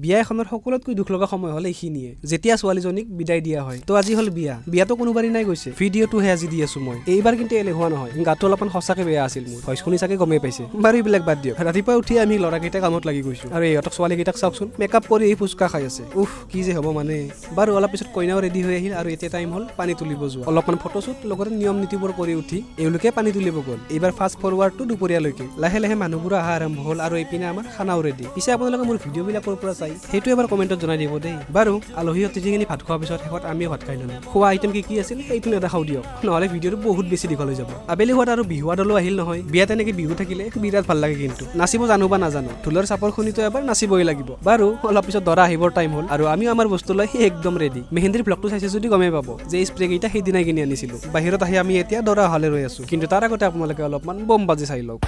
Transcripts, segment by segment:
বিয়া এখনৰ সকলোতকৈ দুখ লগা সময় হ'ল এইখিনিয়ে, যেতিয়া ছোৱালীজনীক বিদায় দিয়া হয়। তো আজি হ'ল বিয়া। বিয়াটো কোনোবা দিনাই গৈছে, ভিডিঅ'টোহে আজি দি আছো মই। এইবাৰ কিন্তু এলেহুৱা নহয়, গাটো অলপমান সঁচাকে বেয়া আছিল মোৰ। ভইচ শুনি চাগে গমেই পাইছে। বাৰু, এইবিলাক বাদ দিয়ক। ৰাতিপুৱা উঠি আমি ল'ৰাকেইটা কামত লাগি গৈছো আৰু ইহঁতক, ছোৱালীকেইটাক চাওকচোন, মেকআপ কৰি এই ফুচকা খাই আছে। উফ, কি যে হ'ব মানে। বাৰু, অলপ পিছত কইনাও ৰেডি হৈ আহিল আৰু এতিয়া টাইম হ'ল পানী তুলিব যোৱা। অলপমান ফটোশ্বুট, লগতে নিয়ম নীতিবোৰ কৰি উঠি এওঁলোকে পানী তুলিব গ'ল। এইবাৰ ফাষ্ট ফৰৱাৰ্ডটো দুপৰীয়ালৈকে লাহে লাহে মানুহবোৰ অহা আৰম্ভ হ'ল আৰু এইপিনে আমাৰ খানাও ৰেডি। পিছে আপোনালোকে মোৰ ভিডিঅ'বিলাকৰ পৰা চাই, সেইটো এবাৰ কমেণ্টত জনাই দিব দেই। বাৰু, আলহী অতিথিখিনি ভাত খোৱাৰ পিছত শেষত আমিও ভাত খাই ল'লোঁ। খোৱা আইটেম কি কি আছিল, সেইটো নেদেখাওঁ দিয়ক, নহ'লে ভিডিঅ'টো বহুত বেছি দীঘল হৈ যাব। আবেলি হোৱাত আৰু বিহুৱা দলো আহিল নহয়। বিয়াত এনেকে বিহু থাকিলে বিৰাট ভাল লাগে কিন্তু। নাচিব জানো বা নাজানো, ঢোলৰ চাপৰ শুনিতো এবাৰ নাচিবই লাগিব। বাৰু, অলপ পিছত দৰা আহিবৰ টাইম হ'ল আৰু আমিও আমাৰ বস্তু লৈ একদম ৰেডি। মেহেন্দিৰ ব্লগটো চাইছে যদি গমেই পাব যে এই স্প্ৰে কেইটা সেইদিনাই কিনি আনিছিলোঁ। বাহিৰত আহি আমি এতিয়া দৰা অহালৈ ৰৈ আছোঁ, কিন্তু তাৰ আগতে আপোনালোকে অলপমান বম বাজি চাই লওক।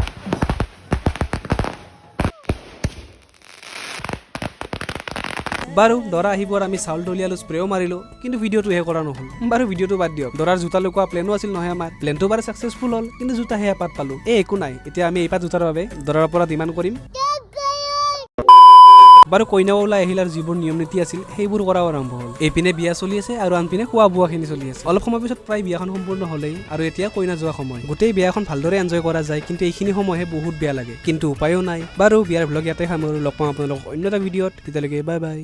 বাৰু, দৰা আহিব আৰু আমি চাউল দলিয়ালো, স্প্ৰেও মাৰিলোঁ, কিন্তু ভিডিঅ'টোহে কৰা নহ'ল। বাৰু, ভিডিঅ'টো বাদ দিয়ক। দৰাৰ জোতা লুকোৱা প্লেনো আছিল নহয় আমাৰ। প্লেনটো বাৰু ছাকচেছফুল হ'ল, কিন্তু জোতাহে এপাত পালোঁ। এই একো নাই, এতিয়া আমি এইপাত জোতাৰ বাবে দৰাৰ পৰা ডিমাণ্ড কৰিম। বাৰু, কইনাও ওলাই আহিল আৰু যিবোৰ নিয়ম নীতি আছিল, সেইবোৰ কৰাও আৰম্ভ হ'ল। এইপিনে বিয়া চলি আছে আৰু আনপিনে খোৱা বোৱাখিনি চলি আছে। অলপ সময় পিছত প্ৰায় বিয়াখন সম্পূৰ্ণ হ'লেই আৰু এতিয়া কইনা যোৱা সময়। গোটেই বিয়াখন ভালদৰে এনজয় কৰা যায়, কিন্তু এইখিনি সময়হে বহুত বেয়া লাগে, কিন্তু উপায়ো নাই। বাৰু, বিয়াৰ ভ্লগ ইয়াতে সামৰোঁ। লগ পাম আপোনালোকক অন্য এটা ভিডিঅ'ত। তেতিয়ালৈকে বাই বাই।